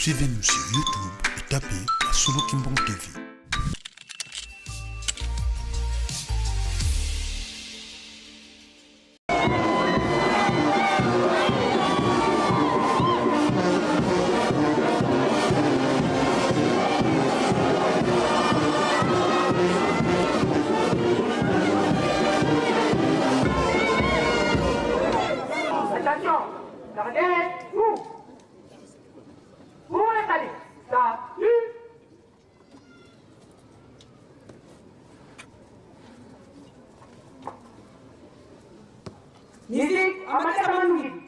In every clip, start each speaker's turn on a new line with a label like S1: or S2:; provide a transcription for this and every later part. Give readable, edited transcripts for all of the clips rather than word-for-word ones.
S1: Suivez-nous sur YouTube et tapez Solo Kimbong TV.
S2: Attention, gardez vous. Pour les saluts. Salut. Musique, Amata Manouki.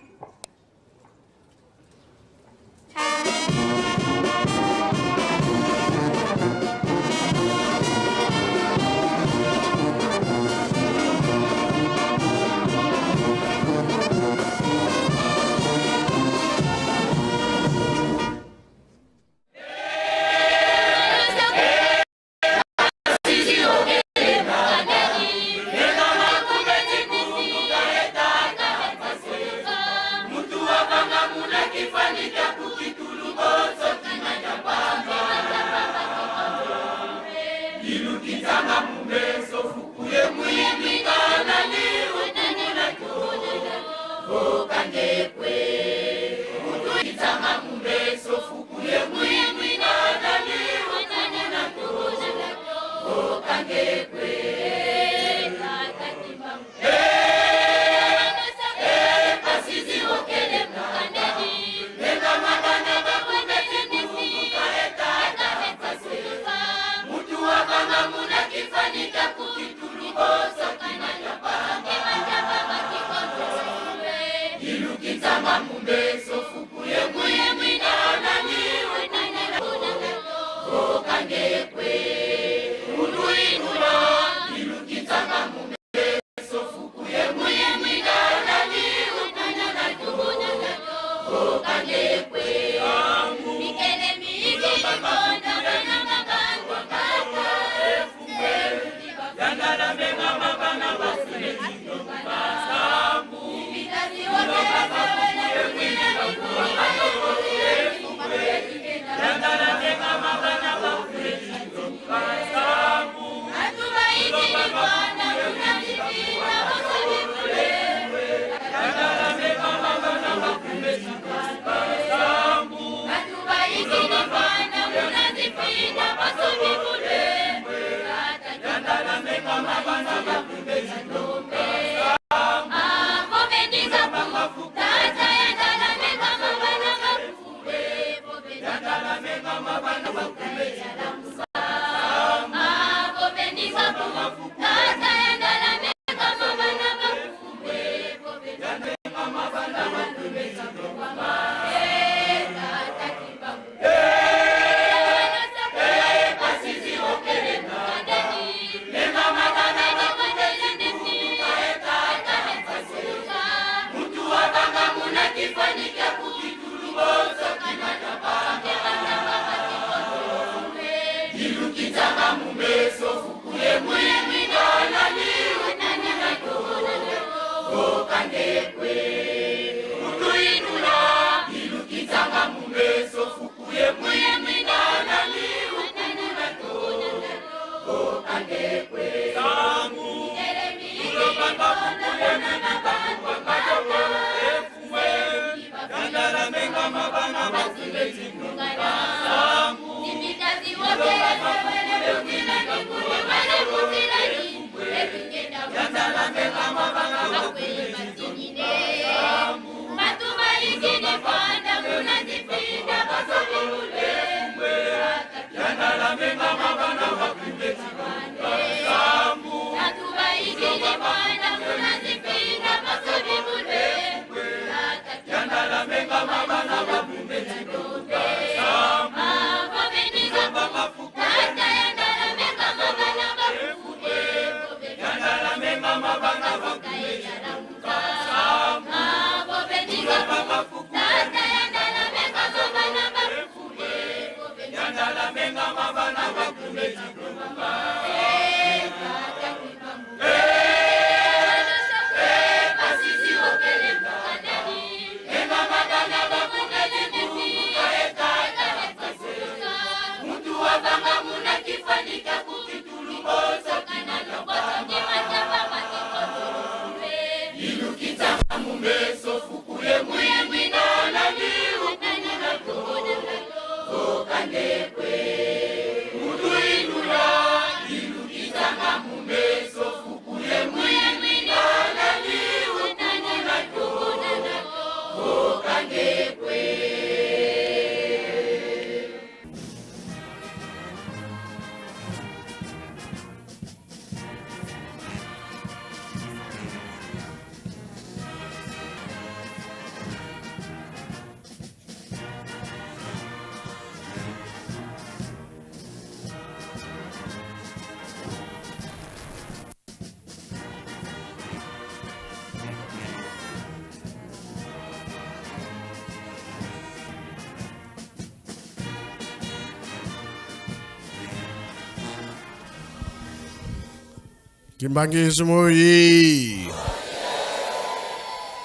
S3: Kimbanguisme oye!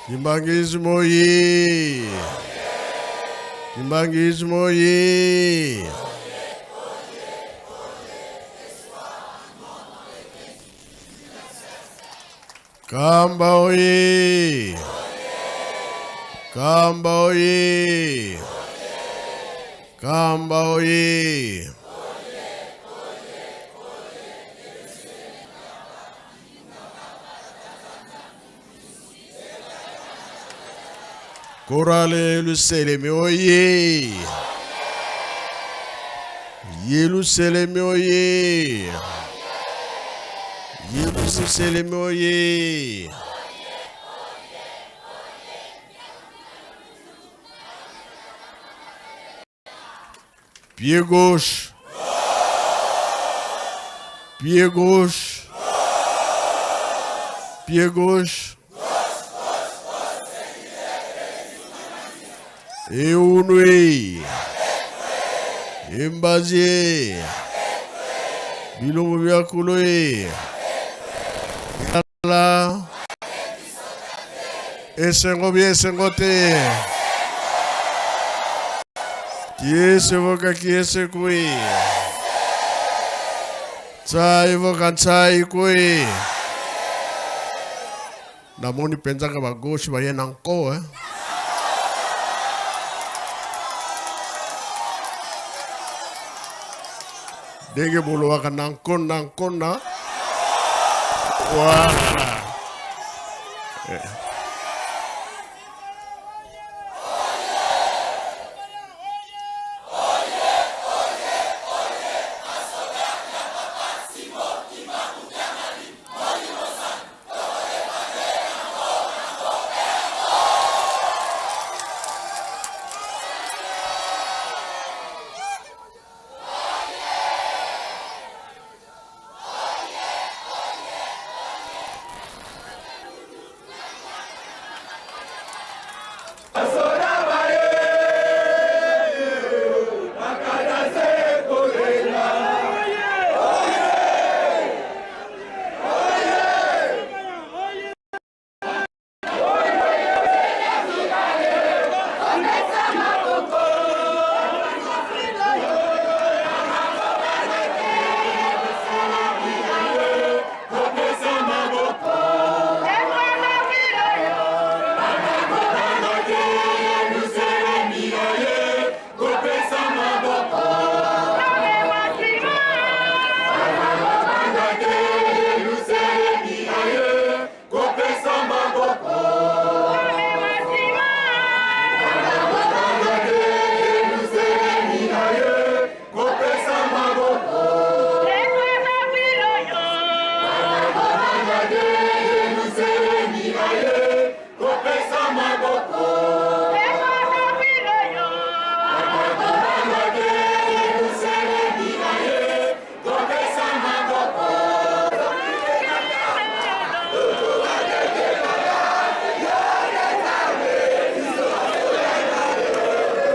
S3: Kimbanguisme oye! Kimbanguisme oye! Kamba oye! Kamba oye! Kamba oye! Chorale Yelusalemi oye! Yelusalemi oye! Yelusalemi oye! Pied gauche. Pied gauche. Pied gauche. Eunwe. Embazie. Bilongo bya kuloe. La. Esengo bien esengo te. Kiese voka kiese kui. Tsai voka tsai kui. Namoni mpenza ka ba gauche baye na nko eh. Ndenge bolobaka na nko na nko na voilà. Eh.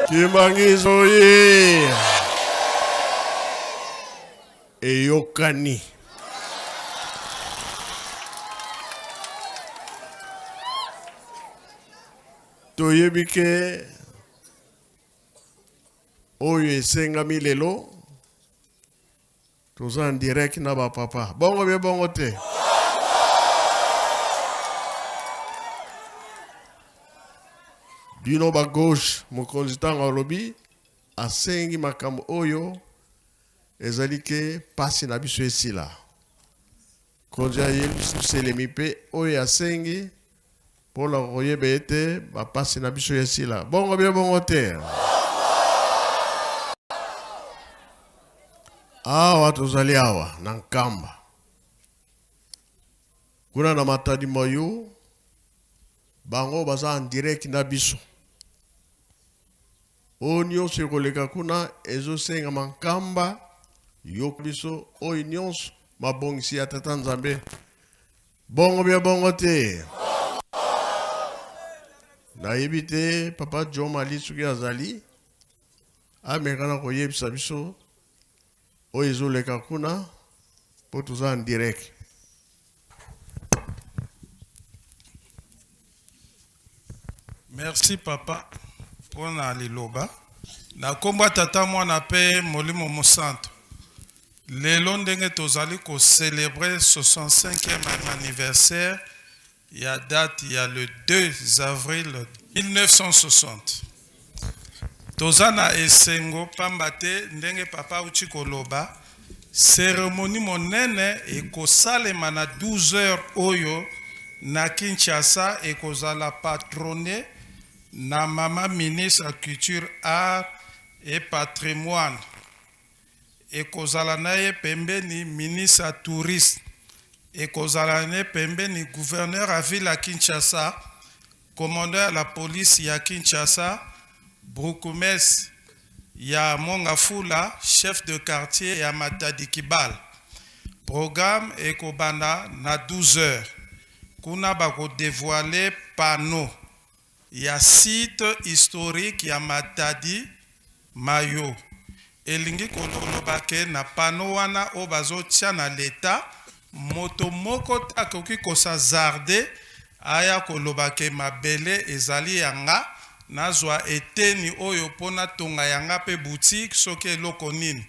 S3: Kimbangizo ye eyokani. Toyebi ke oyo esengami lelo toza en direct na ba papa bongo bie bongo te bino ba gauche mokonzi ntango alobi asengi makambo oyo ezali ke mpasi na biso esila konzi ya yelusalemi mpe oyo asengi mpo na koyeba ete bapasi na biso esila bongo bie bongo te awa tozali awa na nkamba kuna na matadi mayo bango baza en direct na biso oyo nyonso ekoleka kuna ezosengama nkamba yoka biso oyo nyonso mabongisi ya tata nzambe Bongo bia bongo te. Nayebi te papa John Mali soki azali ameka na koyebisa biso oyo ezoleka kuna mpo toza en direct.
S4: Merci papa pona liloba. Na kombo ya Tata, Mwana pe Molimo Mosantu, lelo ndenge tozali ko celebrer 65e anniversaire ya date ya le 2 avril 1960, toza na esengo pamba te ndenge papa auti koloba, ceremonie monene ekosalema na 12 heures oyo na Kinshasa, ekozala patrone na mama ministre ya culture, art et patrimoine, ekozala na ye pembeni ministre ya tourisme, ekozala na ye pembeni gouverneur ya ville ya Kinshasa, commandant ya la police ya Kinshasa, bourgmestre ya Mont-Ngafula, chef de quartier ya Matadi Kibala. Programme ekobanda na 12 heures. Kuna bako devoiler panneau ya site historique ya Matadi Mayo. Elingi koloba ke na panneau wana oyo bazotia na l'etat, moto moko te akoki ko s'hasarder aya koloba ke mabele ezali ya nga, nazwa eteni oyo po natonga ya nga pe boutique soki eloko nini.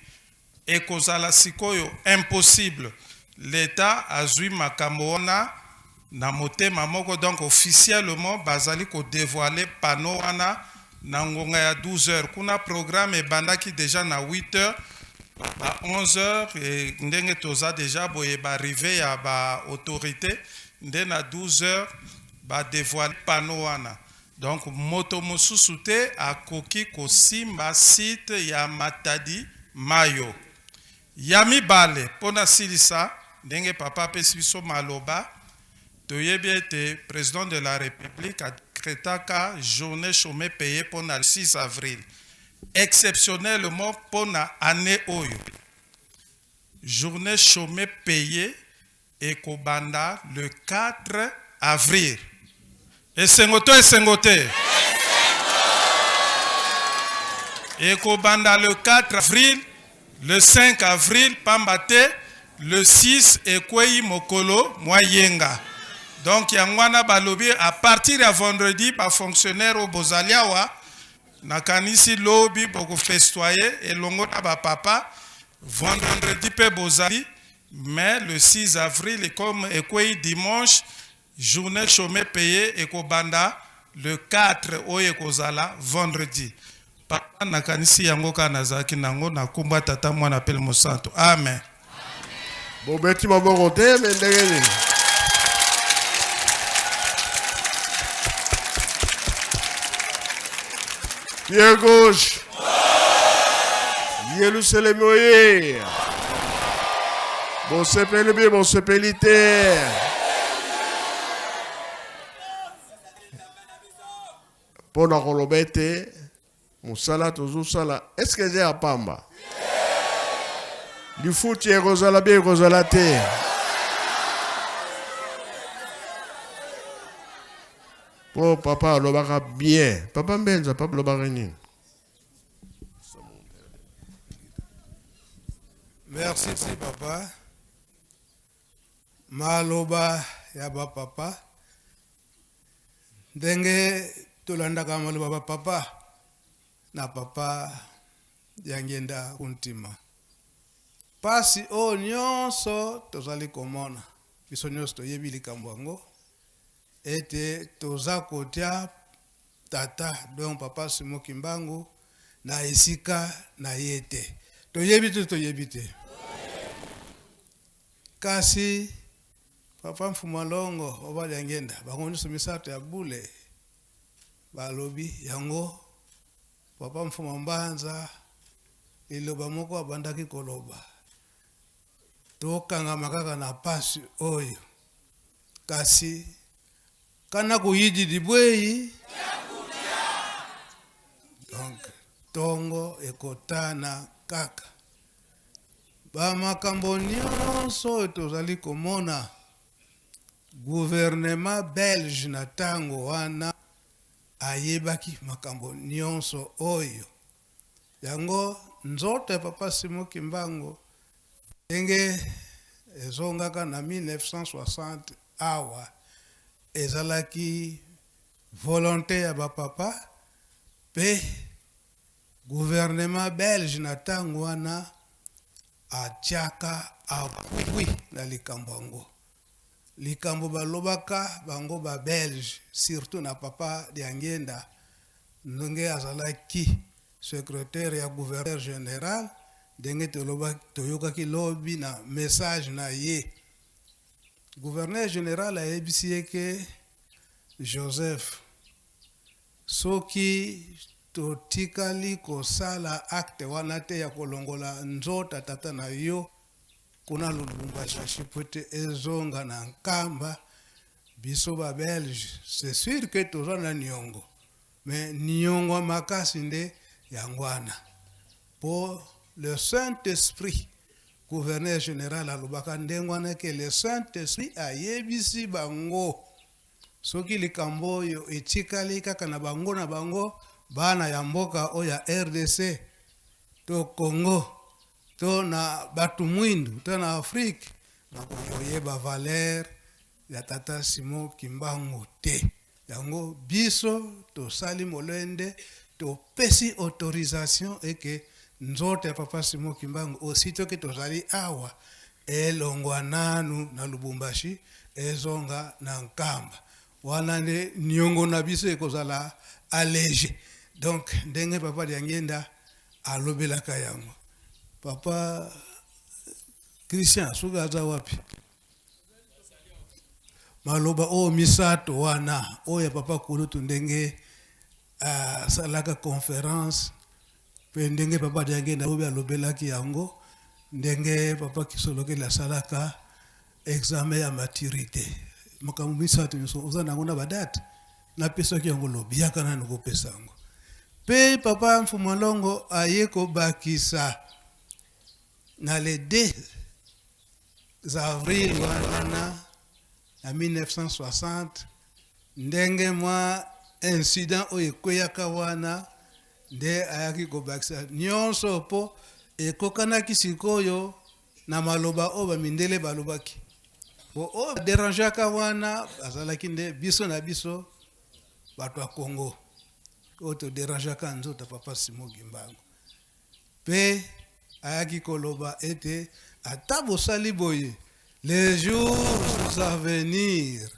S4: Ekozala sikoyo impossible. L'etat azui makambo wana na motema moko, donc officiellement bazali ko devoiler panneau wana na ngonga ya 12 heures. Kuna programme ebandaki dejà na 8 heures, ba 11 heures et ndenge toza dejà boye ba arrivee ya ba autorites, nde na 12 heures ba devoiler panneau wana. Donc moto mosusu te akoki kosimba site ya Matadi Mayo. Ya mibale, mpo nasilisa, ndenge papa apesi biso maloba, toyebi ete President de la Republique a decretaka journee chomee payee mpo na 6 avril. Exceptionnellement mpo na annee oyo, journee chomee payee ekobanda le 4 avril. Esengo to esengo te? Ekobanda le 4 avril, le 5 avril, pamba te le 6 ekweyi mokolo mwa yenga. Donc yango wana balobi à partir ya vendredi ba fonctionnaires oyo bozali awa, nakanisi lobi bokofestoyer elongo na ba papa, vendredi pe bozali, mais le 6 avril comme ekweyi dimanche, journee chome paye ekobanda le 4 oyo ekozala vendredi. Papa, nakanisi yango kaka nazalaki nango na kombo ya Tata, Mwana pe Mosantu. Amen.
S3: Bobeti maboko te me ndenge nini? Pied gauche. Yelusalemi oye. Bosepeli bi bosepeli te. Mpo na koloba ete mosala tozosala eske eza ya pamba? Lifuti ekozala bi ekozala te. Po papa alobaka bien. Papa Mbenza, papa alobaka nini?
S5: Merci papa. Maloba ya ba papa ndenge tolandaka maloba ba papa na papa Diangienda Kuntima. Pasi oyo nyonso tozali komona, biso nyonso toyebi likambo yango ete toza kotia tata donc papa Simon Kimbangu na esika na ye te. Toyebi te, toyebi te. Kasi papa Mfuma Longo Oba Diangienda bango nyonso misato ya bule balobi yango. Papa Mfuma Mbanza liloba moko abandaki koloba, tokangama kaka na pasi oyo, kasi kana kuyidi dibweyi donc tongo ekotana kaka. Ba makambo nyonso oyo tozali komona, gouvernement belge na tango wana Ayebaki makambo nionso oyo. Yango nzoto ya Papa Simon Kimbangu ndenge ezongaka na 1960 awa ezalaki Volonté ya ba papa pe gouvernement belge na tango wana atiaka appui na likambo yango. Likambo balobaka bango ba belge surtout na papa Diangienda ndenge azalaki secretaire ya gouverneur general ndenge toyokaki lobi na message na ye. Gouverneur general ayebisi ye ke Joseph, soki totikali kosala acte wana te ya kolongola nzoto ya tata na yo kuna Lubumbashi po ete ezonga na Nkamba, biso ba Belges c'est sur que toza na niongo, mais niongo ya makasi nde yango wana po le Saint-Esprit. Gouverneur general alobaka ndenge wana ke le Saint-Esprit ayebisi bango soki likambo oyo etikali kaka na bango na bango bana ya mboka oyo ya rdc to Congo to na batu mwindu to na Afrique bakoyeba valeur ya tata Simon Kimbangu te. Yango biso tosali molende topesi autorisation eke nzoto ya papa Simon Kimbangu aussitôt que tozali awa elongwa nanu na Lubumbashi ezonga na Nkamba. Wana nde niongo na biso ekozala allege. Donc ndenge papa Diangienda alobelaka yango. Papa Christian soki aza wapi? Maloba oyo misato wana oyo ya papa kulutu ndenge asalaka uh, conference mpe ndenge papa Diangienda oyo alobelaki yango ndenge papa Kisolokele asalaka examen ya maturité makambo misato nyonso oza nango na badate napesaki yango lobi yaka nanu kopesa yango mpe papa Mfumu Longo aye kobakisa na le 2 avril wana na 1960 ndenge mwa incident oyo ekweyaka wana nde ayaki kobakisa nyonso mpo ekokanaki sikoyo na maloba oyo bamindele balobaki po oyo baderangeaka wana bazalaki nde biso na biso bato ya Congo oyo toderangeaka nzoto papa Simon Kimbangu. Mpe ayaki koloba ete ata bosali boye, les jours à venir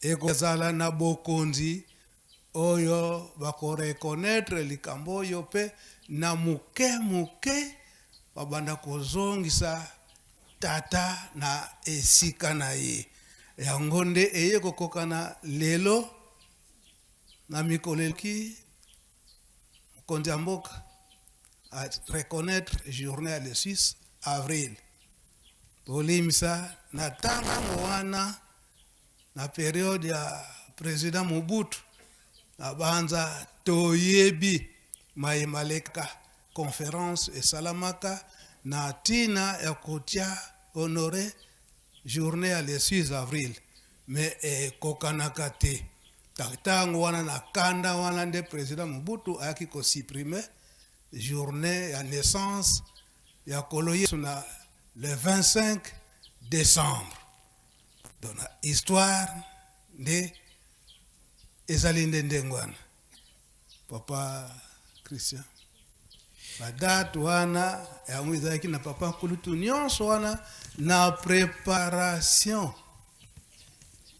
S5: ekozala na bokonzi oyo bako reconnaitre likambo oyo mpe na moke moke babanda kozongisa tata na esika na ye. Yango nde eye kokokana lelo na mikolo eleki. Mokonzi ya mboka a reconnaitre journée ya le 6 avril. Bolimisa na ntango wana na periode ya president Mobutu na banza toyebi maye maleka conference esalamaka na tina ya kotia honore journée ya le 6 avril mais ekokanaka te. Tango wana na kanda wana nde president Mobutu ayaki ko supprimer journée ya naissance ya Kolo Yesu na le 25 décembre. Donc na histoire nde ezali nde ndenge wana. Papa Christian, ba date wana yango ezalaki na papa kulutu nyonso wana na preparation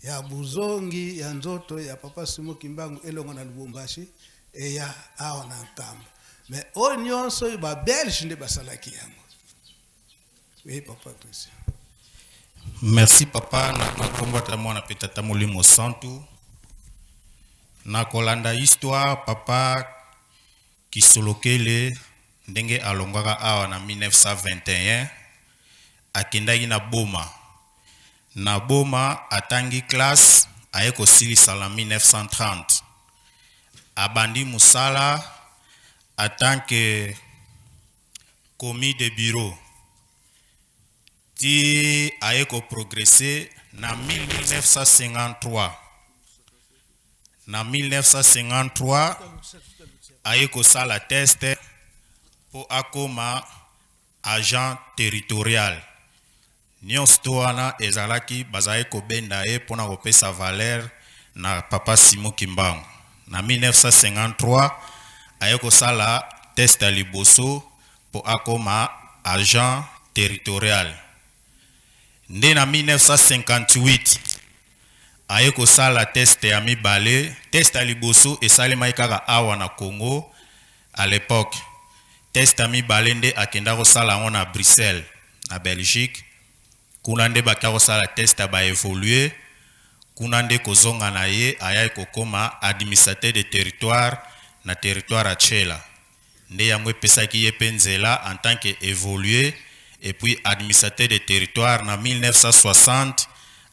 S5: ya bozongi ya nzoto ya papa Simon Kimbangu elongo na Lubumbashi eya awa na Nkamba. Mais oyo nyonso oyo ba Belge nde basalaki yango. Oui, papa Christian.
S6: Merci papa na kombo tata mwana pe tata molimo santu. Na kolanda histoire papa Kisolokele ndenge alongwaka awa na 1921 akendaki na Boma. Na Boma atangi classe aye kosilisa na 1930. Abandi musala en tant que commis de bureau ti aye ko progresser na 1953. Na 1953 aye kosala test mpo akoma agent territorial. Nionso to wana ezalaki bazalaki kobenda ye mpona kopesa valeur na papa Simon Kimbangu. Na 1953 aye kosala test ya liboso mpo akoma agent territorial. Nde na 1958 aye kosala test ya mibale. Test ya liboso esalemaki kaka awa na Congo à l'époque. Test ya mibale nde akenda kosala yango na Bruxelles, na Belgique. Kuna nde bakenda kosala test ya ba évoluer. Kuna nde kozonga na ye ayaki kokoma administrateur de territoire na territoire ya Tshela. Nde yango epesaki ye mpe nzela en tant que évolué et puis administrateur de territoire na 1960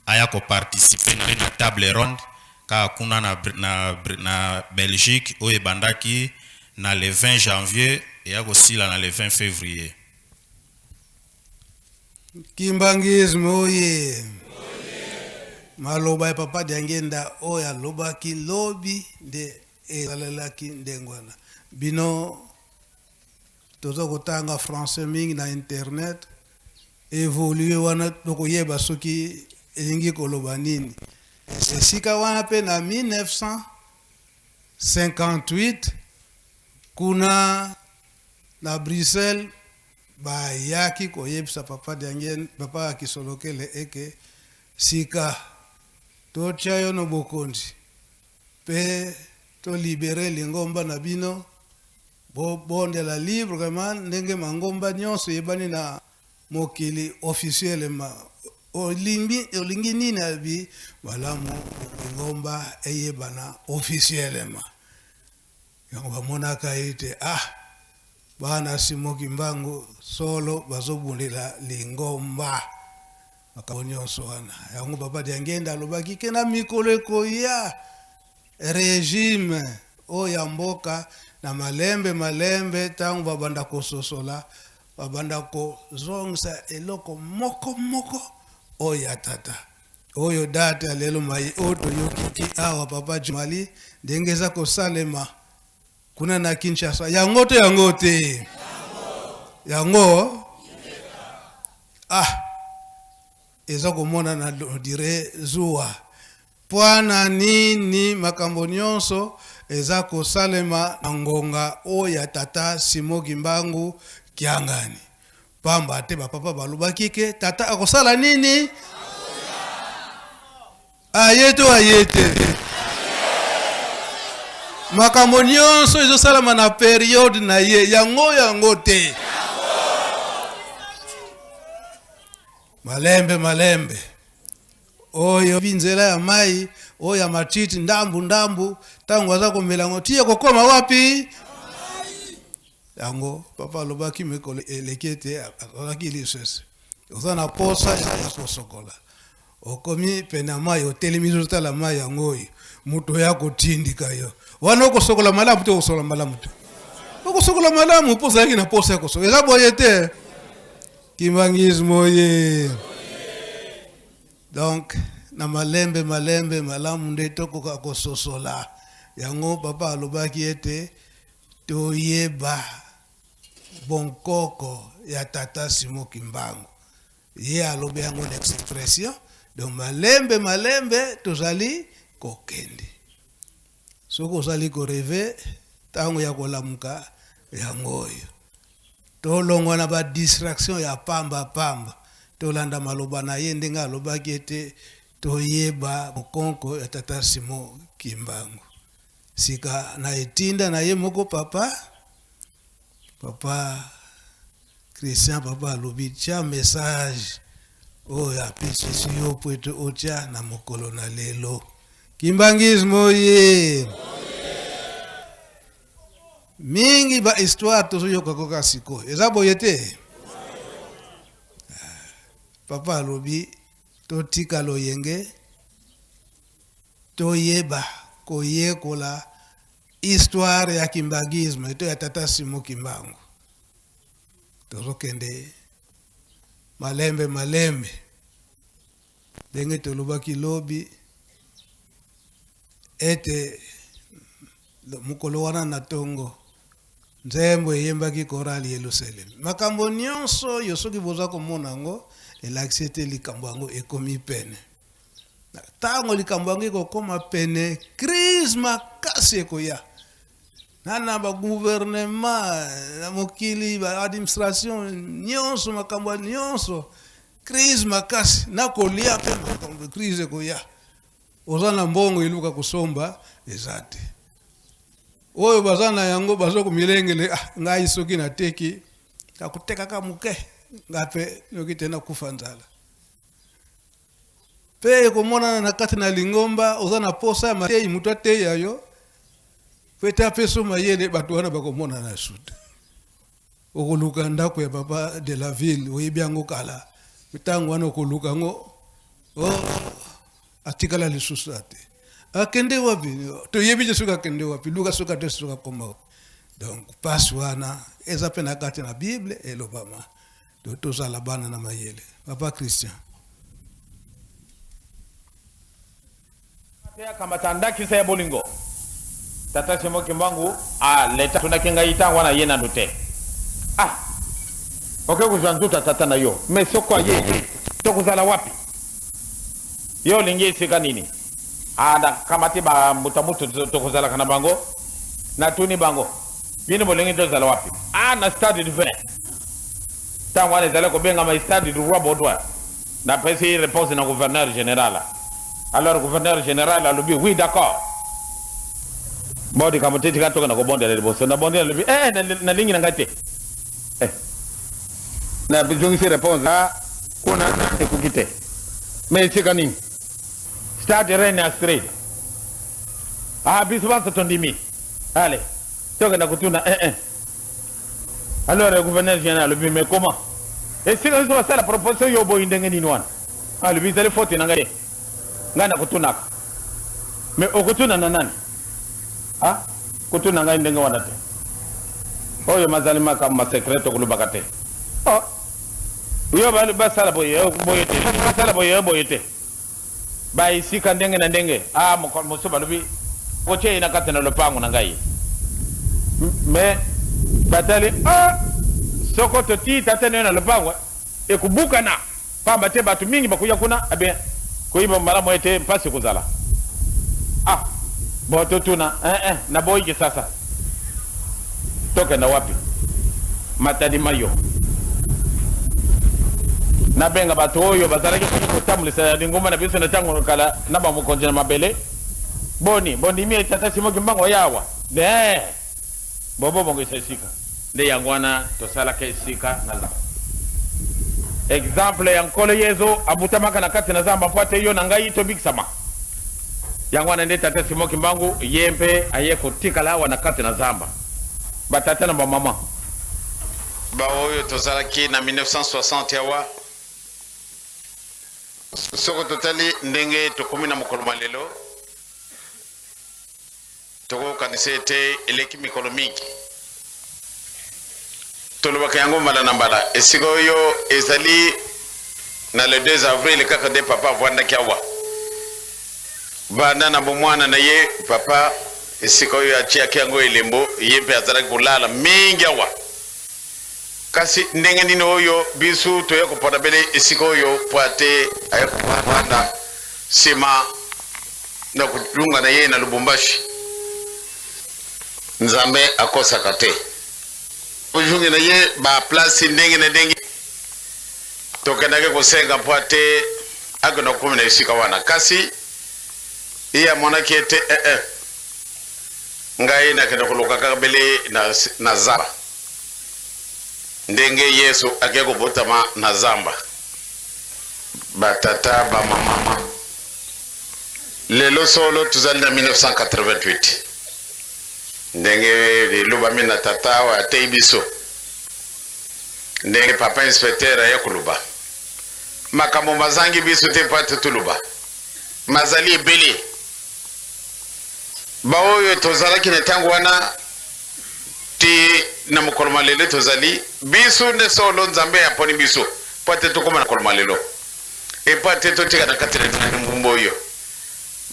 S6: aya koparticiper na table ronde kaka kuna na Belgique oyo ebandaki na le 20 janvier eya kosila na le 20 février.
S5: Kimbanguisme oye! Maloba ya papa Diangenda oyo alobaki lobi nde ezalelaki ndenge wana. Bino toza kotanga français mingi na internet, évolue wana tokoyeba soki elingi koloba nini. Esika wana mpe na 1958 kuna na Bruxelles bayaki koyebisa papa Diangenda, papa ya Kisolokele eke sika totia yo no bokonzi pe tolibere lingomba na bino, bobondela librement ndenge mangomba nyonso eyebani na mokili officiellement. Olingi nini abi malamu lingomba eyebana officiellement. Yango bamonaka ete bana Simon Kimbangu solo bazobundela lingomba makambo nyonso wana. Yango papa Diangenda alobaki ke na mikolo ekoya régime oyo ya mboka na malembe malembe, ntango babanda kososola, babanda kozongisa eloko moko moko oyo ya tata oyo date ya lelo mai oyo toyoki awa papa Jumali ndenge eza kosalema kuna na Kinshasa. Yango te, yango te, yango eza komona na dire zuwa. Pwana nini makambo nyonso eza kosalema na ngonga oyo ya tata Simon Kimbangu Kiangani? Pamba te bapapa balobaki ke tata akosala nini? Aye to aye te? Makambo nyonso ezosalama na periode na ye, yango yango te. Malembe malembe oyo nzela ya mai oyo ya matiti ndambu ndambu, ntango aza komela yango tiye kokoma wapi? Yango papa alobaki mikolo eleki ete azalaki lisese, oza na posa ya kosokola, okomi pene ya mai, otelemi ozotala mai yango oyo moto ya kotindika yo wana, okosokola malamu te? Okosokola malamu te? Okosokola malamu mpo ozalaki na posa ya kosokola. Eza boye te? Kimbanguisme oye! Donc na malembe malembe malamu nde tokoka kososola yango. Papa alobaki ete toyeba bonkoko ya tata Simon Kimbangu, ye alobi yango na expression. Donc malembe malembe tozali kokende. Soki ozali korêver, ntango ya kolamuka yango oyo. Tolongwa na badistraction ya pamba pamba, tolanda maloba na ye ndenge alobaki ete toyeba bokonko ya tata Simon Kimbangu. Sika na etinda na ye moko papa, papa Christian, papa alobi tia message oyo apesisi yo po ete otia na mokolo na lelo. Kimbanguisme oye! Mingi ba histoire tozoyoka koka sikoyo eza boye te. Papa alobi totika loyenge, toyeba koyekola histoire ya kimbanguisme to ya tata Simon Kimbangu. Tozokende malembe malembe ndenge tolobaki lobi ete mokolo wana na tongo nzembo eyembaki chorale Yelusalemi. Makambo nyonso oyo soki boza komona yango elakisi ete likambo yango ekomi pene. Ntango likambo yango ekokoma pene, crise makasi ekoya na na bagouvernement na mokili, baadministration nyonso, makambo nyonso, crise makasi na kolia mpe makambo, crise ekoya. Oza na mbongo eluka kosomba eza te, oyo baza na yango baza komilengele. Ah, ngai soki nateki, nakotekaka moke, ngai mpe noki te nakufa nzala. Mpe ekomonana na kati na lingomba, oza na posa ya mateyi, moto ateya yo po ete apesa mayele, bato wana bakomonana su te. Okoluka ndako ya papa de la ville, oyebi yango kala, ntango wana okoluka yango, oh, atikala lisusu te, akende wapi toyebi te, soki akende wapi, luka soki ate soki akoma wapi. Donc pasi wana eza mpe na kati na Bible elobama. Tozala bana na mayele. Papa Christian.
S7: Akamata ndakisa ya bolingo. Tata Simon Kimbangu aleta tunaki ngai ntango wana ye nanu te. Ah, oke kozwa nzoto ya tata na yo, mais soko aye, tokozala wapi? Yo olingi esika nini? Ah, nakamati bambuta mutu tokozalaka na bango, natuni bango, bino bolingi tozala wapi? Ah, na stade du 20. Ntango wana ezali kobengama stade du Roi Baudouin. Napesi réponse na gouverneur général. Alors gouverneur général alobi: "Oui, d'accord." Bon, likambo te, tika tokenda kobondela liboso. Nabondela, alobi: "Eh, nalingi na ngai te." Eh, nazongisi réponse: "Ah, kuna ekoki te, mais esika nini?" "Stade Reine Astrid." "Ah, biso banso tondimi, allez, tokenda kotuna." Eh, eh. Alors le gouverneur général alobi: "Mais comment, esika biso basala proposition, yo boyi ndenge nini wana?" Alobi: "Ezali faute na ngai te, ngai nakotunaka." "Mais okotuna na nani?" "Ah, kotuna ngai ndenge wana te, oyo mazali makambo masecret, tokolobaka te. Oh, yo basala boye boye te, basala boye boye te." Baesika ndenge na ndenge. Ah, mosusu balobi kotia ye na kati na lopango na ngai, mais batali: "Ah, soko totii tata na yo na lopango, ekobukana, pamba te bato mingi bakoya kuna abe koyiba malamu ete mpasi ekozala." Ah bon, totuna. Eh, eh, naboyi Kisasa, tokenda wapi? Matadi Mayo. Nabenga bato oyo bazalaki kotambulisa lingomba na biso na ntango kala na bamokonzi na mabele: "Boni, bondimi tata Simon Kimbangu yawa de bobobongisa esika?" Nde yango wana tosalaka esika na zamba, exemple ya Nkolo Yezu abutamaka na kati na zamba mpo ate yo na ngai tobikisama. Yango wana nde tata Simon Kimbangu ye mpe aye kotikala awa na kati na zamba. Batata na bamama,
S8: baoyo tozalaki na 1960 awa, soko totali ndenge tokomi na mokolo ma lelo, tokokanisa ete eleki mikolo mingi. Tolobaka yango mbala na mbala, esika oyo ezali na le 2 avril kaka nde papa avwandaki awa banda na bomwana na ye. Papa, esika oyo atiaki yango elembo, ye mpe azalaki kolala mingi awa. Kasi ndenge nini oyo biso toya kopona bele esika oyo po ate aya kovanda nsima na kolunga na ye na Lubumbashi? Nzambe akosaka te. Ozongi na ye baplace ndenge na ndenge, tokendaki kosenga mpo ate akenda kokomi na esika wana, kasi ye amonaki ete eh, eh, ngai nakenda koluka kaka bele na zamba, ndenge Yesu ake kobotama na zamba. Batata, bamama, lelo solo tozali na 1988, ndenge elobami na tata awa atei biso, ndenge papa inspecteur aye koloba, makambo mazangi biso te mpo ate toloba mazali ebele. Baoyo tozalaki na ntango wana ti na mokolo ma lelo, tozali biso nde solo Nzambe aponi biso mpo ate tokóma na mokolo ma lelo, epo ate totika na kati na mbumba oyo.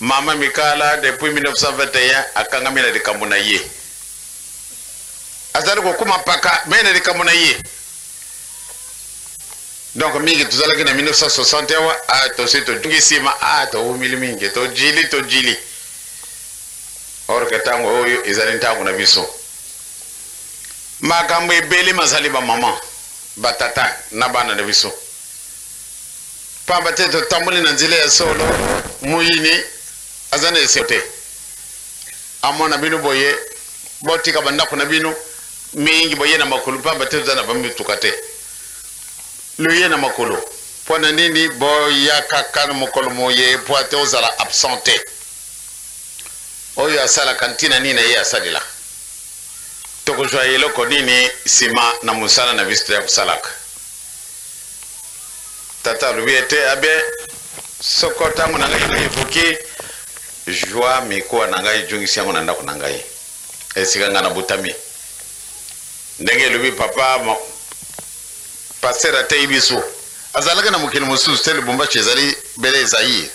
S8: Mama Mikala, depuis 1921, akangami na likambo na ye, azali kokóma mpaka me na likambo na ye. Donc mingi tozalaki na 1960 awa, ah, tosi tozongi nsima, ah, towumili mingi, tojili tojili. Or que ntango oyo ezali ntango na biso. Makambo ebele mazali ba mama, ba tata na bana na biso. Pamba te totamboli na nzela ya solo, moyini aza na esengo te. Amona bino boye, botika bandako na bino mingi boye na makolo, pamba te toza na bamituka te. Loye na makolo mpo na nini? Boyakaka na mokolo moye mpo ate ozala absent te. Oyo asalaka ntina nini na ye asalela? Tokozwa eloko nini nsima na mosala na biso ya kosalaka? Tata alobi ete abe soko ntango na ngai ekoki, jwa mikuwa na ngai jungisi yango na ndako na ngai esika ngai nabotami. Ndenge elobi papa pasteur ateyi biso, azalaki na mokili mosusu te, Lubumbashi ezali bele Zaire.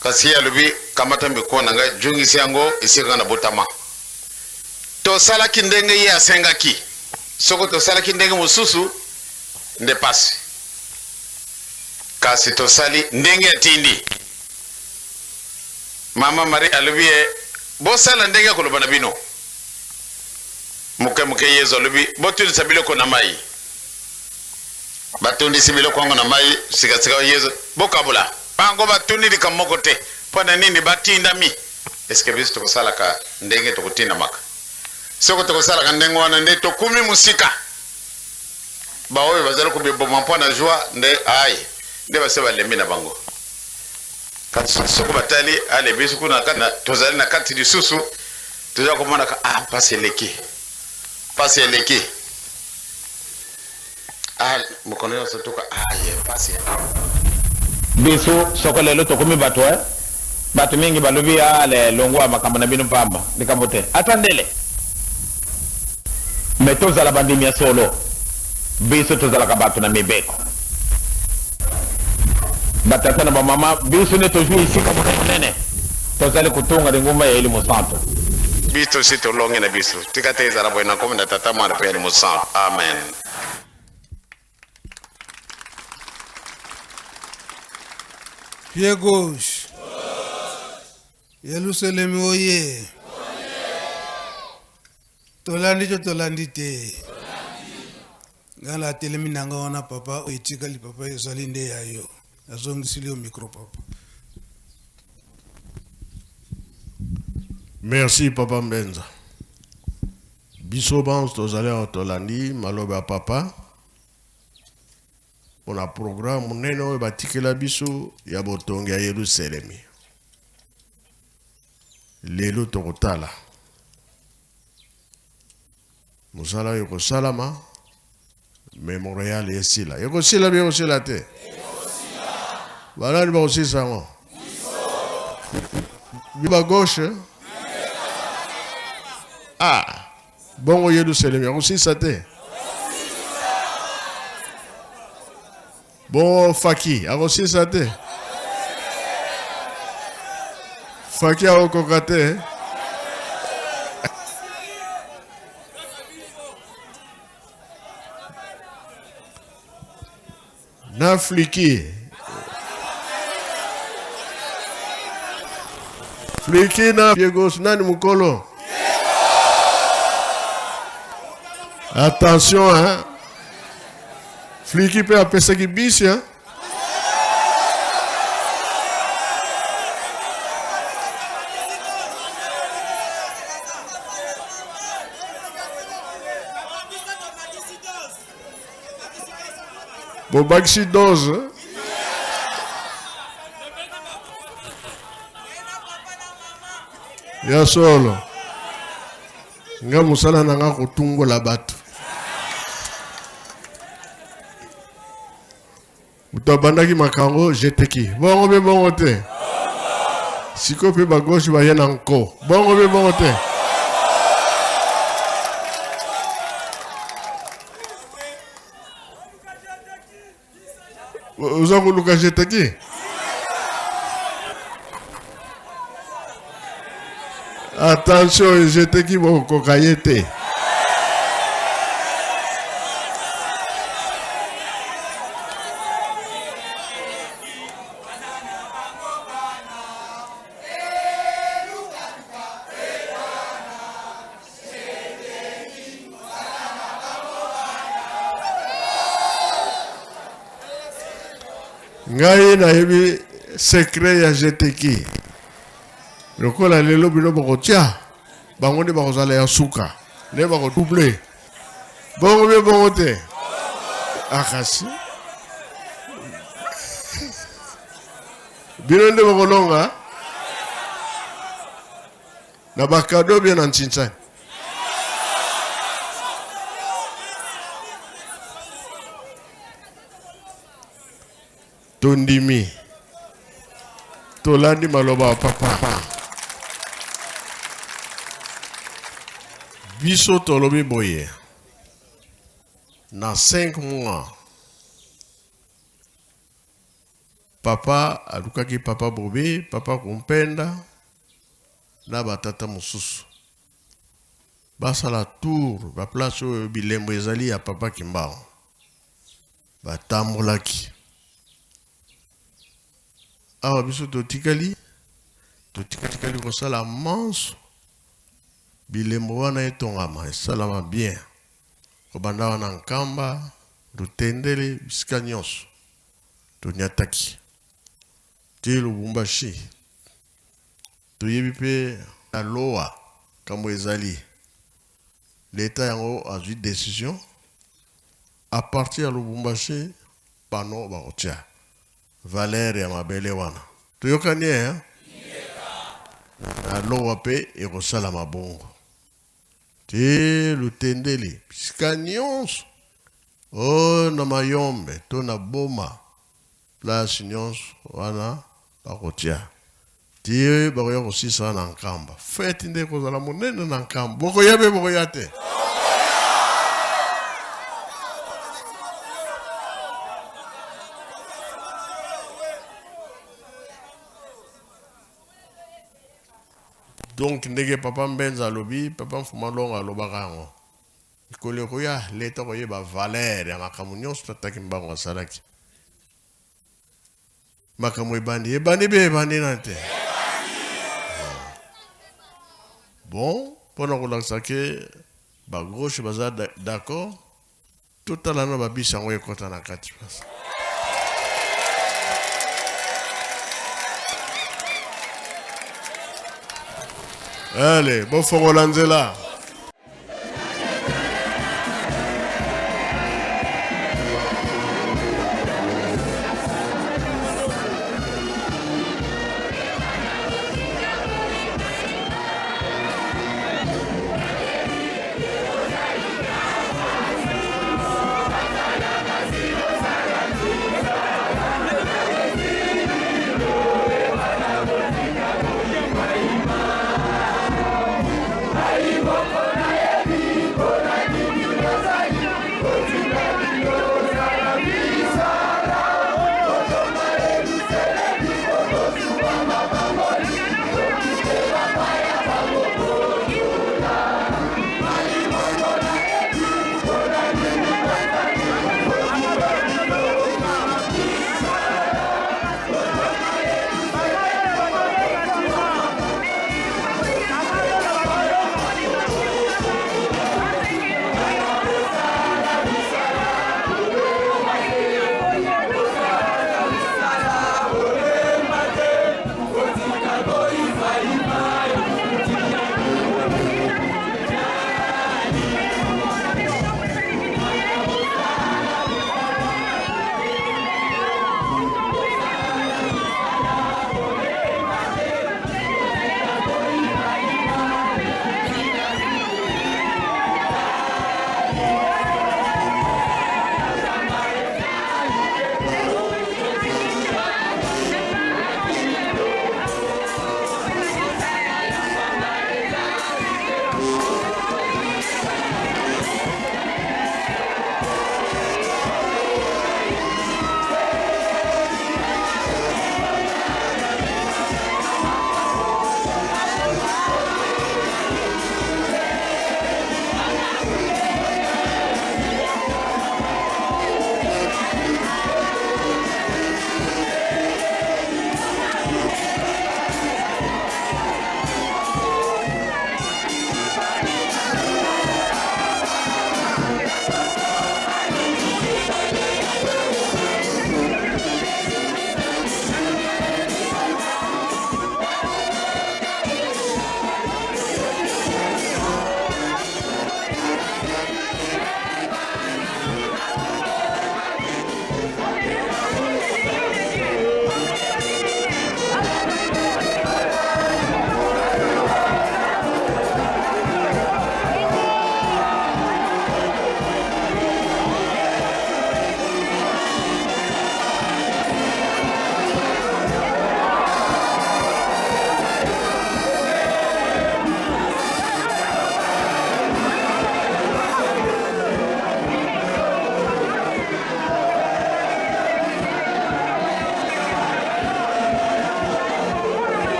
S8: Kasi ye alobi, kamata mikuwa na ngai, jungisi yango esika ngai nabotama. Tosalaki ndenge ye asengaki. Soko tosalaki ndenge mosusu nde pasi. Kasi tosali ndenge atindi. Mama Marie alobi ye, bosala ndenge akoloba na bino. Moke moke Yezu alobi, botondisa biloko na mai. Batondisi biloko yango na mai, sikasika Yezu, bokabola. Bango batuni likambo moko te. Mpo na nini batindami? Eske biso tokosalaka ndenge tokotindamaka? Soko tokosalaka ndenge wana nde tokumi mosika. Baoyo bazali kobiboma mpo na joie nde ai nde base balembi na bango. Kasi soko batali ale biso kuna na tozali na kati lisusu toza komonaka ah mpasi eleki, mpasi eleki. Ah mokolo nyonso tuka ah ye mpasi.
S7: Biso soko lelo tokomi bato eh? Bato mingi balobi ah le longwa makambo na bino pamba likambo te ata ndele me tozala bandimi ya solo. Biso tozalaka bato na mibeko, batata na bamama. Biso nde tozwi esika monene, tozali kotonga lingomba ya Elimo Santo.
S8: Biso si tolongi na biso, tika te ezala boye na nkombo na Tata, Mwana mpe Elimo Santo. Amen.
S5: Pied gauche. Yelusalemi oye. Tolandi to tolandi te. Ngai natelemi na ngai wana papa, oyo etikali papa ezali nde ya yo. Nazongisili yo micro papa.
S3: Merci papa Mbenza. Biso banso tozali awa tolandi maloba ya papa mpona programme monene oyo batikela biso ya botongi ya Yelusalemi. Lelo tokotala mosala oyo ekosalama memorial esila. Ekosila bi ekosila te? Banani bakosilisa yango? Bi ba gauche? Ah, bongo Yelusalemi akosilisa te? Bongo Faki akosilisa te? Faki akokoka te? Na fliki fliki na piegos nani mokolo? Attention hein. Fliki mpe apesaki bisi hein. Bobakisi dose. Ya solo. Nga mosala na nga kotungola bato. Moto abandaki makango jeteki. Bongo be bongo te. Sikoyo mpe ba gauche baye na nko. Bongo be bongo te. Oza koluka jeteki? Attention, jeteki bokokoka ye te. Ngai nayebi secret ya GTK. Lokola lelo bino bokotia bango nde bakozala ya suka nde bakodouble bongo bie bongo te akasi bino nde bokolonga na bakado bie na ntsinsani. Tondimi, tolandi maloba ya papa. Biso tolobi boye na 5 mois papa alukaki papa Bobe, papa Kumpenda na batata mosusu basala tour ba place oyo bilembo ezali ya papa Kimbangu. Batambolaki awa, biso totikali totikali kosala manso bilembo wana etongama esalama bien, kobanda wana Nkamba, Lutendele, bisika nyonso tonyataki ti Lubumbashi. Toyebi mpe na loa kambo ezali leta yango azwi decision à partir ya Lubumbashi pano bakotia valeur ya mabele wana. Toyokani eh? Na lowa mpe ekosalama bongo te Lutendele bisika nyonso o na Mayombe to na Boma place nyonso wana bakotia ti bakoya kosisa na Nkamba. Fete nde ekozala monene na Nkamba. Bokoya mpe bokoya te. Donc ndenge papa Mbenza alobi, papa Mfuma Longo alobaka yango. Mikolo ekoya leta koyeba valeur ya makambo nyonso tata Kimbangu asalaki. Makambo ebandi ebandi mpe ebandi na te. Bon, mpona kolakisa ke ba gauche baza d'accord, totala na babisi yango ekota na kati place. Allez, bofongola nzela.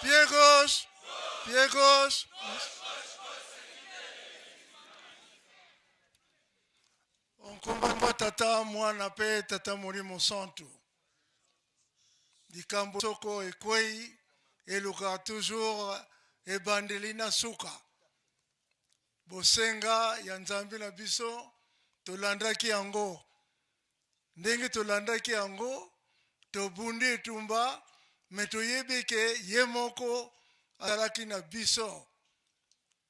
S5: Pied gauche. Pied gauche. Nkombo tata mwana mpe tata molimo santu. Likambo soko ekwei elukaka toujours ebandeli na suka. Bosenga ya Nzambe na biso tolandaki yango. Ndenge tolandaki yango, tobundi etumba, me toyebi ke ye moko azalaki na biso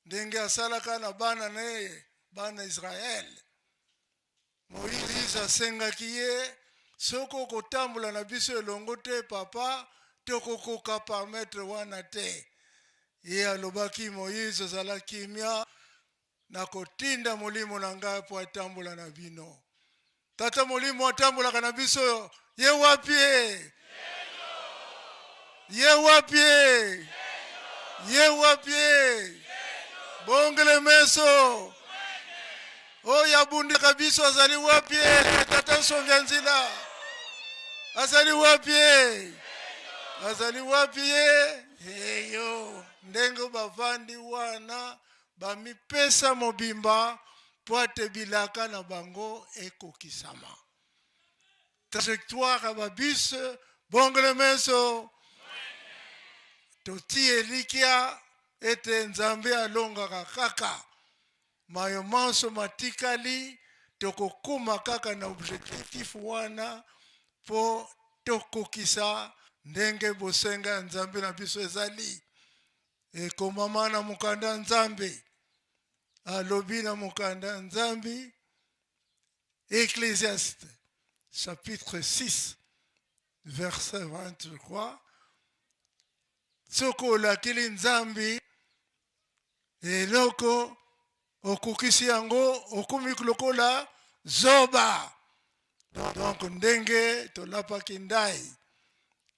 S5: ndenge asalaka na bana na ye, bana Israel. Moïse asengaki ye, soki okotambola na biso elongo te papa, tokokoka permettre wana te. Ye alobaki, Moïse, zala kimia, nakotinda molimo na ngai mpo atambola na bino. Tata molimo atambolaka na biso, ye wapi ye? Ye wapi ye? Ye wapi ye? Bongele meso. Oyo abundaka biso azali wapi ye? Tata nsongi ya nzila azali wapi ye? Azali wapi ye? Eyo ndenge bavandi wana bamipesa mobimba mpo ete bilaka na bango ekokisama. Trajectoire ya babus bongele meso, totii elikya ete Nzambe alongaka kaka mayo manso matikali, tokokoma kaka na objectif wana mpo tokokisa ndenge bosenga ya Nzambe na biso ezali. Ekomama na mokanda Nzambe alobi na mokanda Nzambe, Ecclésiaste chapitre 6 verset 20 je crois, soki olakili Nzambe eloko okokisi yango, okomi lokola zoba. Donc ndenge tolapaki ndai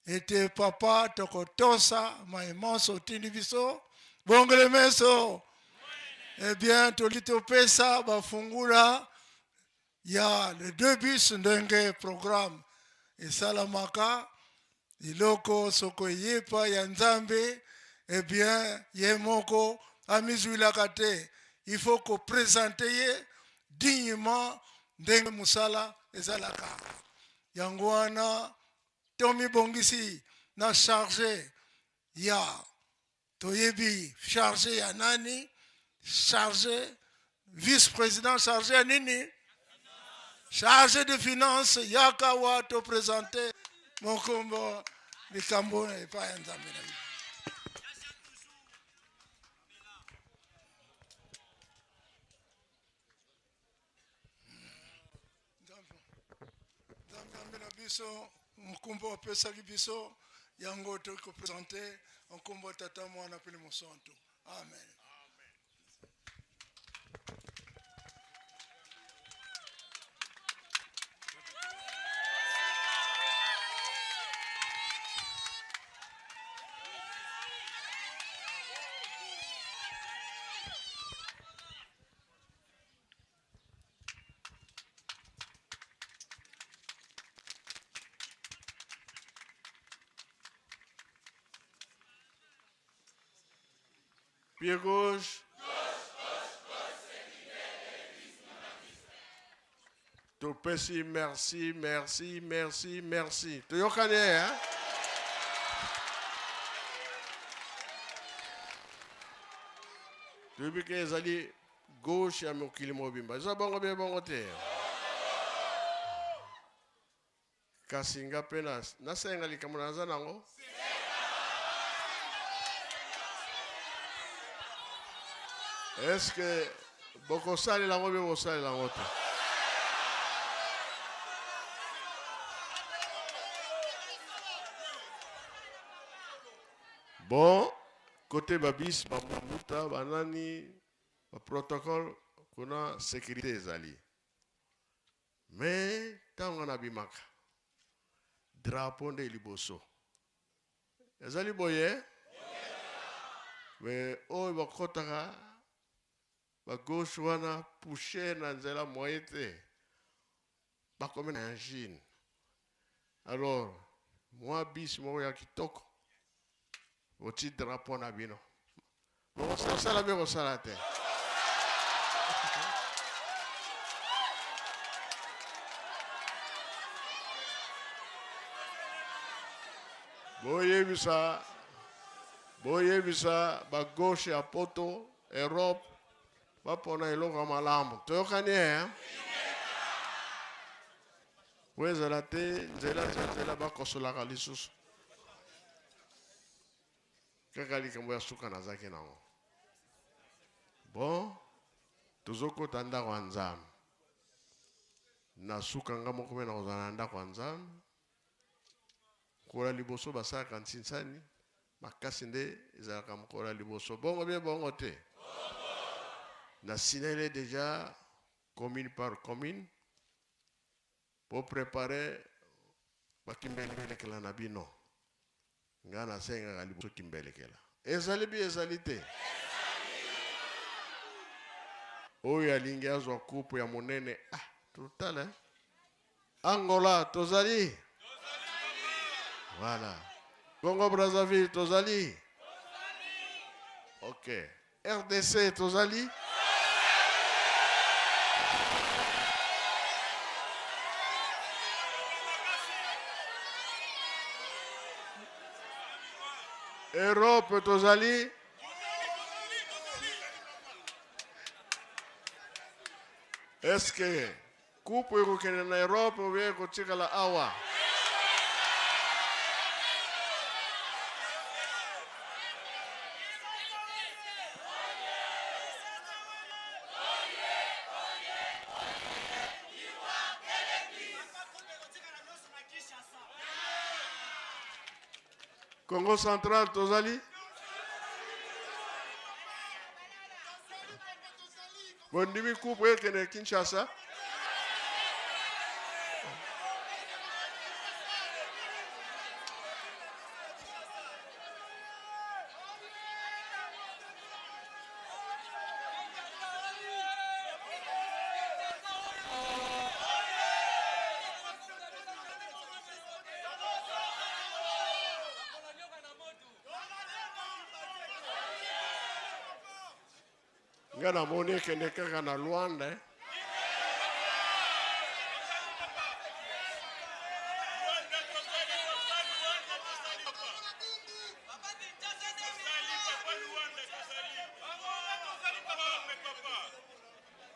S5: ete papa tokotosa maye manso otindi biso, bongele meso. Eh bien toli topesa bafungula ya le deux bus ndenge programme esalamaka. Eloko soko eyepa ya Nzambe, eh bien ye moko amizwilaka te, il faut ko présenter ye dignement ndenge mosala ezalaka. Yango wana tomibongisi na charge ya, toyebi charge ya nani, charge vice-président, charge ya nini, charge de finance. Yaka wa to présenter mokombo likambo epai ya Nzambe na biso. Nzambe na biso mokumba apesaki biso yango toki kopresente nkombo ya Tata, Mwana mpe Mosantu. Amen.
S3: Pied gauche. Topesi merci, merci, merci, merci. Toyokani, hein? Toyebi ke ezali gauche ya mokili mobimba. Eza bongo bien bongo te. Kasi nga mpe nasenga likambo naza nango. Est-ce que bokosalela yango mpe bosalela yango te? Bon, côté babis, bambuta, banani, ba protocole, kuna sécurité ezali. Mais ntango nabimaka, drapeau nde liboso. Ezali boye? Mais oyo bakotaka ba gauche wana poussière na nzela moyen te. Bakomi na engine. Alors, mwa bis moko ya kitoko. Boti drapeau na bino. Bokosala mpe kosala te. Boyebisa boyebisa ba gauche ya poto Europe bapona eloko ya malamu. Toyokani eh? Po ezala te nzela nzela bakosolaka lisusu. Kaka likambo ya suka nazaki nango. Bon, tozokota ndako ya Nzambe. Na suka nga moko mpe nakozala na ndako ya Nzambe. Mokolo ya liboso basalaka nsinsani makasi nde ezalaka mokolo ya liboso. Bongo bien bongo te. Na signalé déjà commune par commune Bo preparer ba kimbelekela na bino. Nga nasengaka liboso kimbelekela. Ezali bi ezali te? Oyo alingi azwa coupe ya monene ah totala eh. Angola tozali? Voilà. Congo Brazzaville tozali? Ok. RDC tozali? Europe tozali? Est-ce que coupe ekokende na Europe ou bien ekotikala awa? Congo central tozali? Bondimi coupe ekende Kinshasa? Nga namoni ekende kaka na Luanda. Eh?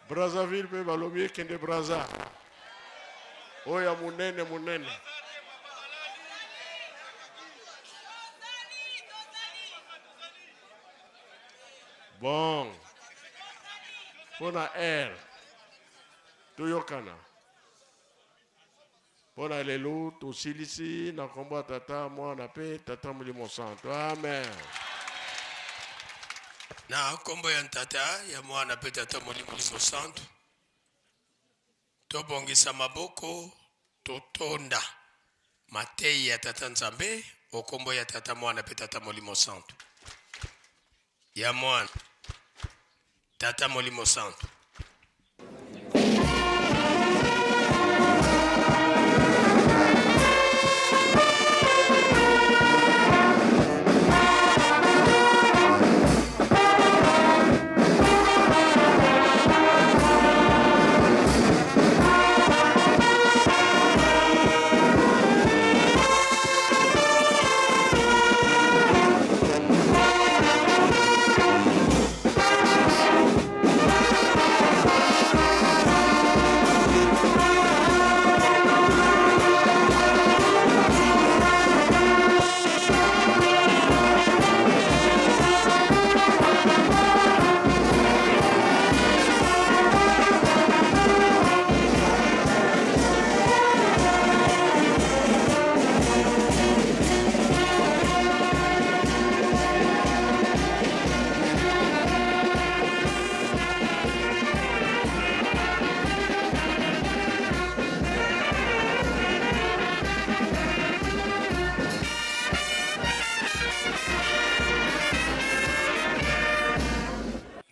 S3: Brazzaville mpe balobi ekende Brazza. Oyo ya monene monene. Bon. Mpo na air toyokana. Mpo na lelo tosilisi na nkombo ya Tata, Mwana mpe Tata Molimo Santo. Amen.
S9: Na nkombo ya Tata, ya Mwana mpe Tata Molimo Mosantu, tobongisa maboko, totonda mateyi ya Tata Nzambe o nkombo ya Tata, Mwana mpe Tata Molimo Santu. Ya Mwana, Tata Molimo Santu.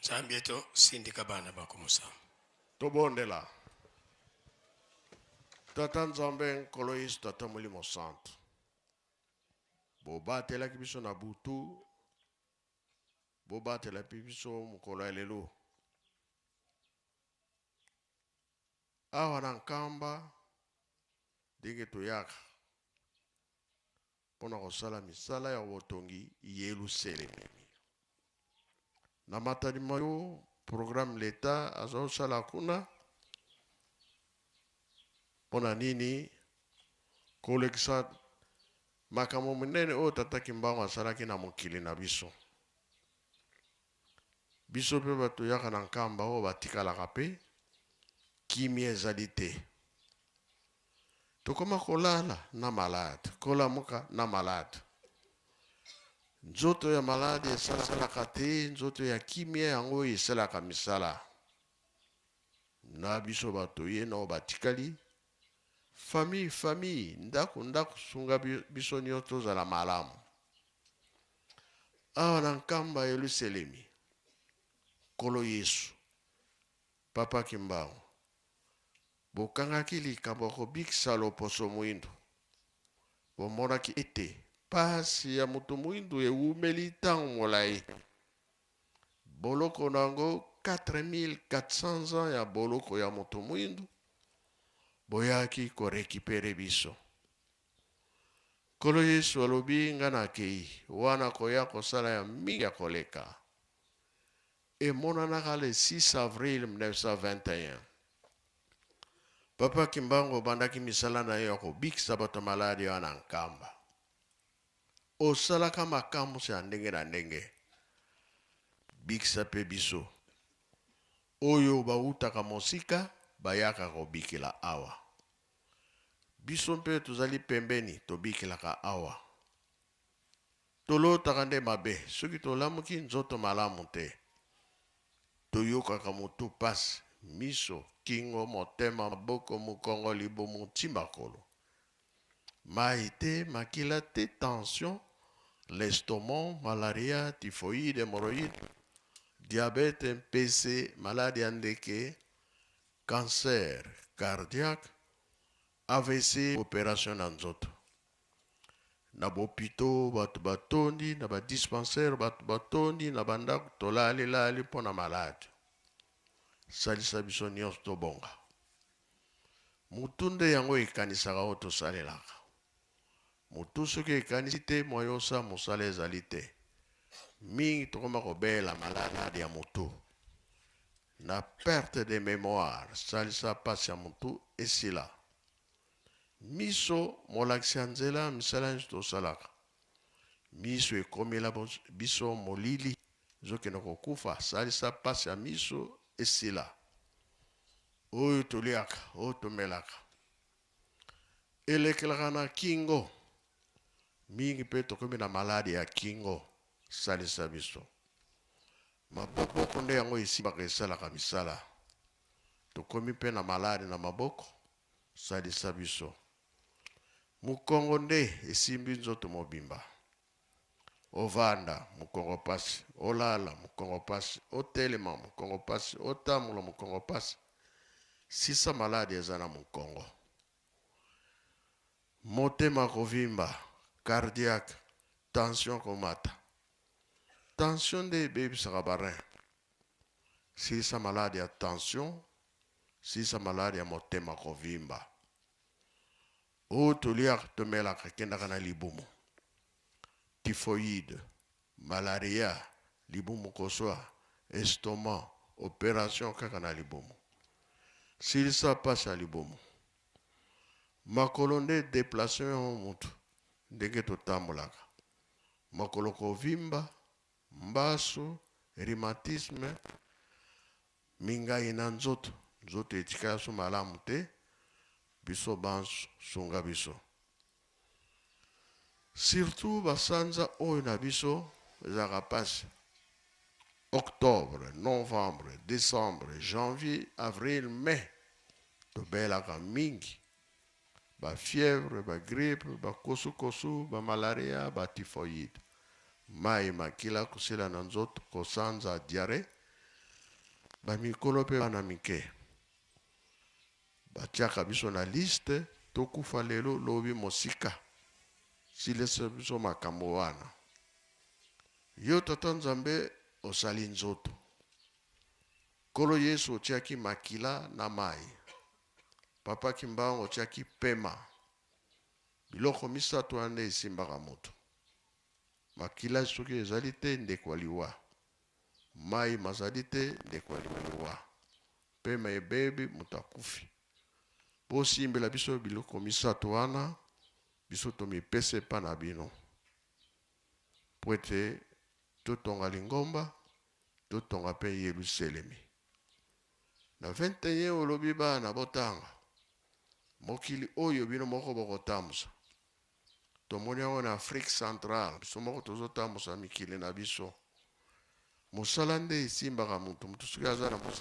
S9: Nzambe to sindika bana bako musango.
S3: Tobondela. Tata Nzambe, Nkolo Yesu, Tata Molimo Santu. Bobatelaki biso na butu, bobatela mpe biso mokolo ya lelo. Awa na Nkamba, ndenge toyaka mpo na kosala misala ya botongi Yelusalemi. Na matadi ma yo, programme l'Etat azosala kuna mpo na nini kolekisa makambo minene oyo Tata Kimbangu asalaki na mokili na biso. Biso mpe bato yaka na Nkamba oyo batikalaka mpe kimia ezali te. Tokoma kolala na malade, kolamuka na malade. Nzoto ya malade esalaka te, nzoto ya kimia yango esalaka misala. Na biso bato ye na oyo batikali, famille famille, ndako ndako, sunga biso nyonso tozala malamu. Awa na Nkamba Yelusalemi, Nkolo Yesu, Papa Kimbangu, bokangaki likambo ya kobikisa loposo moindo. Bomonaki ete pasi ya moto moindo ewumeli ntango molai. Boloko na yango 4400 ans ya boloko ya moto moindo, boyaki korekipere biso. Nkolo Yesu alobi, nga nakei wana koya kosala ya mingi ya koleka. Emonanaka le 6 avril 1921. Papa Kimbangu obandaki misala na yo ya kobikisa bato maladi wana Nkamba. Osalaka makambo ya ndenge na ndenge. Bikisa pe biso. Oyo bautaka mosika bayaka kobikela awa. Biso mpe tozali pembeni tobikelaka awa. Tolotaka nde mabe soki tolamuki nzoto malamu te. Toyokaka motu pasi, miso, kingo, motema, maboko, mokongo, libumu ti makolo. Mayi te, makila te, tension, l'estomac, malaria, typhoïde, hemorroïde, diabète, mpese, maladi ya ndeke, cancer cardiaque, AVC, operation na nzoto. Na bopito bato batondi, na ba dispensaire bato batondi, na bandako tolali lali mpo na maladi. Salisa biso nyonso tobonga. Mutu nde yango ekanisaka oyo tosalelaka. Mutu soki ekanisi te moyen osala mosala ezali te. Mingi tokoma kobela maladi ya mutu. Na perte de memoire, salisa pasi ya mutu esila. Miso molakisi ya nzela misala nyonso tosalaka. Miso ekomela biso molili, ezokende kokufa, salisa pasi ya miso esila. Oyo toliaka, oyo tomelaka elekelaka na kingo mingi mpe tokomi na maladi ya kingo, salisa biso. Maboko nde yango esimbaka esalaka misala, tokomi mpe na maladi na maboko, salisa biso. Mokongo nde esimbi nzoto mobimba. Ovanda, mokongo pasi, olala, mokongo pasi, otelema, mokongo pasi, otambola, mokongo pasi. Sisa maladi eza na mokongo. Motema kovimba, cardiaque, tension komata. Tension nde ebebisaka ba rein. Silisa maladi ya tension, silisa maladi ya motema kovimba. Oyo toliaka tomelaka ekendaka na libumu. Typhoïde, malaria, libumu koswa, estomac, operation kaka na libumu. Silisa pasi ya libumu. Makolo nde deplacement ya mutu ndenge totambolaka. Makolo kovimba, mbasu, rhumatisme, mingai na nzoto. Nzoto etikala so malamu te, biso banso sunga biso. Surtout basanza oyo na biso ezalaka pasi. Octobre, novembre, decembre, janvier, avril, mai tobelaka mingi. Ba fièvre, ba grippe, ba kosukosu, ba malaria, ba typhoïde. Mayi makila kosila na nzoto, kosanza, diarrhee. Ba mikolo pe bana mike. Batiaka biso na liste, tokufa lelo lobi mosika. Silisa biso makambo wana. Yo Tata Nzambe osali nzoto. Nkolo Yesu otiaki makila na mayi. Papa Kimbangu otiaki pema. Biloko misato wana nde esimbaka moto. Makila soki ezali te ndeko ya liwa. Mayi mazali te ndeko ya liwa. Pema ebebi moto akufi. Bosimbela biso biloko misato wana, biso tomipesa epa na bino. Mpo ete totonga lingomba, totonga mpe Yeluselemi. Na 21 olobi bana botanga mokili oyo bino moko bokotambusa. Tomoni yango na Afrique centrale, biso moko tozotambusa mikili na biso. Mosala nde esimbaka moto, moto soki aza na mosala.